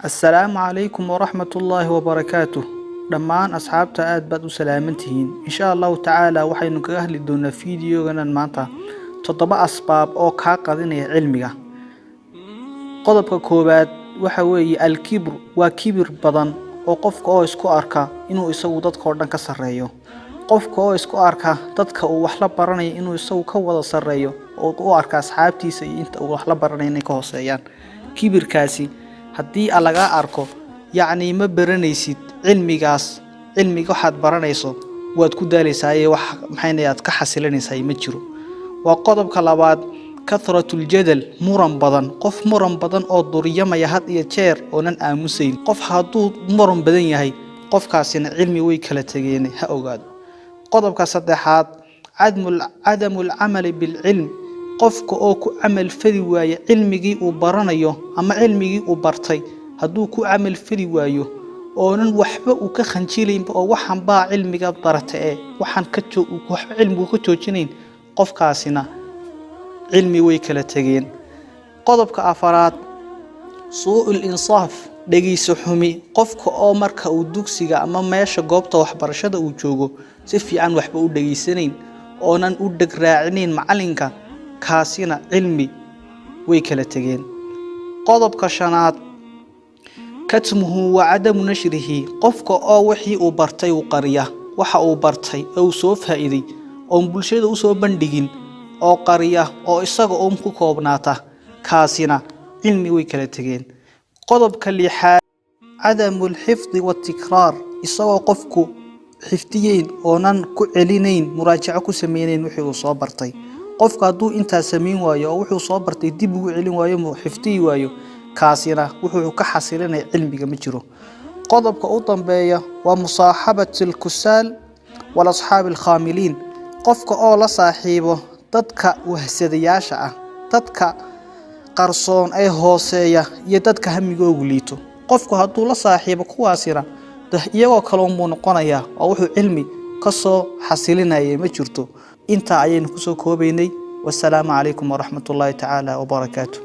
Assalaamu calaykum waraxmatullaahi wabarakaatuh. Dhammaan asxaabta aad baad u salaaman tihiin. Insha Allahu tacaala waxaynu kaga hadli doonaa fiidiyoganan maanta 7 asbaab oo kaa qadinaya cilmiga. Qodobka koowaad waxa weeye alkibr, waa kibir badan oo qofka oo isku arka inuu isagu dadka oo dhan ka sarreeyo, qofka oo isku arka dadka uu wax la baranayo inuu isagu ka wada sarreeyo oo u arka asxaabtiisa iyo inta uu wax la baranayo inay ka hooseeyaan. Kibirkaasi haddii lagaa arko, yacni ma baranaysid cilmigaas. Cilmiga waxaad baranayso waad ku daalaysaa ee wax maxayna aad ka xasilinaysaa ma jiro. Waa qodobka labaad, kathratul jadal, muran badan. Qof muran badan oo duryamaya had iyo jeer oonan aamusayn, qof hadduu muran badan yahay, qofkaasina cilmi way kala tegeen, ha ogaado. Qodobka saddexaad, cadamu alcamali bilcilm, qofka oo ku camal fali waaya cilmigii uu baranayo ama cilmigii uu bartay. Hadduu ku camal fali waayo oonan waxba uu ka khanjilaynba oo waxan baa cilmiga barata ee waxaan ka waxba cilmigu ka joojinayn, qofkaasina cilmi way kala tegeen. Qodobka afaraad, suu'ul insaaf, dhegeyso xumi. Qofka oo marka uu dugsiga ama meesha goobta waxbarashada uu joogo si fiican waxba u dhegeysanayn oonan u dheg raacinayn macalinka, kaasina cilmi way kala tegeen. Qodobka shanaad, katmuhu wa cadamu nashrihi, qofka oo wixii uu bartay uu qariya, waxa uu bartay ee uu soo faa'iiday oon bulshada usoo bandhigin oo qariya oo isaga uun ku koobnaata, kaasina cilmi way kala tegeen. Qodobka lixaad, cadamu alxifdi waatikraar, isagoo qofku xifdiyeyn oonan ku celinayn, muraajaco ku sameynayn wixii uu soo bartay. Qofku hadduu intaas samayn waayo oo wuxuu soo bartay dib ugu celin waayo, xifdiyi waayo, kaasina wuxuu ka xasilinaya cilmiga ma jiro. Qodobka u dambeeya waa musaaxabati alkusaal walasxaabi alkhaamiliin, qofka oo la saaxiibo dadka wahsadayaasha ah, dadka qarsoon ee hooseeya iyo dadka hamigoogu liito. Qofku hadduu la saaxiibo kuwaasina iyagoo kale unbuu noqonayaa oo wuxuu cilmi ka soo xasilinaya ma jirto. Intaa ayaynu kusoo koobaynay. Wasalaamu calaykum waraxmatullaahi tacaala wabarakaatu.